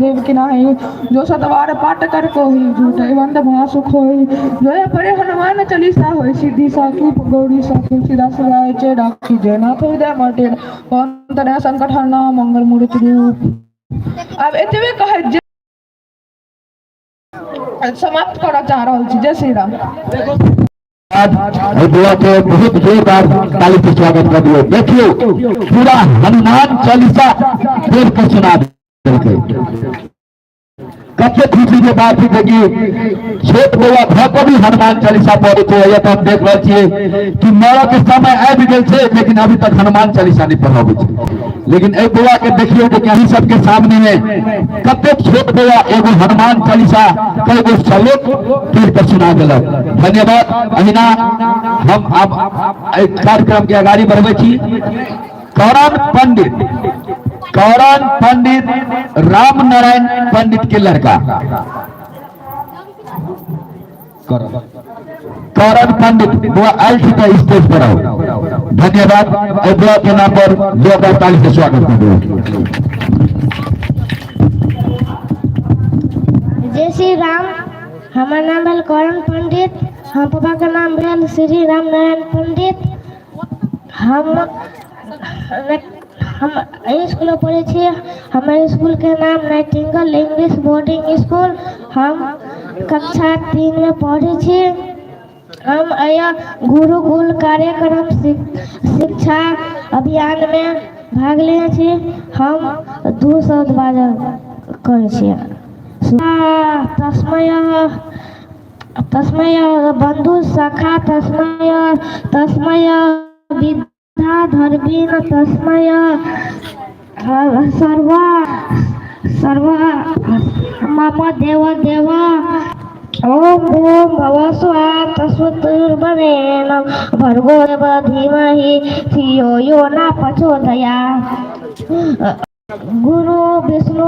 देव की नाही। जो सतवार पाठ कर कोही, झूठे बंद भा सुख होई। जो ये पढ़े हनुमान चालीसा, होई सिद्धि साखी गौरी सा। तुलसीदास राय चे राखी जयनाथ हृदय मटे, पवन तनय संकट हरना, मंगल मूर्ति रूप। आब एतबे कहैत जे समाप्त करऽ चाह रहल छी। जय श्री राम। एहि बौआ के बहुत जोरदार ताली से स्वागत कर दियौ। देखियौ, पूरा हनुमान चालीसा पढ़ के सुना देलकै। कते खुशी के बात छै कि छोट बौआ भऽ कऽ भी हनुमान चालीसा पढ़ै छै। एतऽ हम देख रहल छियै कि मरऽ के समय आबि गेल छै, लेकिन अभी तक हनुमान चालीसा नहि पढ़ाबै छै। लेकिन एहि बौआ के देखियौ जे अहीं सबके सामने में कतेक छोट बौआ एगो हनुमान चालीसा कई गो श्लोक पढ़ कऽ सुना देलक। धन्यवाद। अहिना हम आब एहि कार्यक्रम के अगाड़ी बढ़बै छी। करण पंडित, करण पंडित, राम नारायण पंडित के लड़का करण पंडित बौआ आयल छी तऽ स्टेज पर आउ। धन्यवाद। एहि बौआ के नाम पर जोरदार ताली से स्वागत कर दियौ। जय श्री राम। हमर नाम भेल करण पंडित। हम पापाके नाम भेल श्री राम नारायण पंडित। हम हम एहि इसकुलमे पढ़ै छी। हमर इसकुलके नाम नाइटिंगल इंग्लिश बोर्डिंग इसकुल। हम कक्षा 3मे पढ़ै छी। हम एहि गुरुकुल कार्यक्रम शिक्षा अभियानमे भाग लेने छी। हम दू शब्द बाजल करै छी। तस्मय तस्मय बन्धु सखा तस्मय तस्मय विद्याधरवीण तस्मय सर्व सर्व मम देव देव। ओम ओम भव स्वाहा तस्वतुर्वरेण्यं भर्गो देव धीमहि धियो यो न प्रचोदयात्। गुरु विष्णु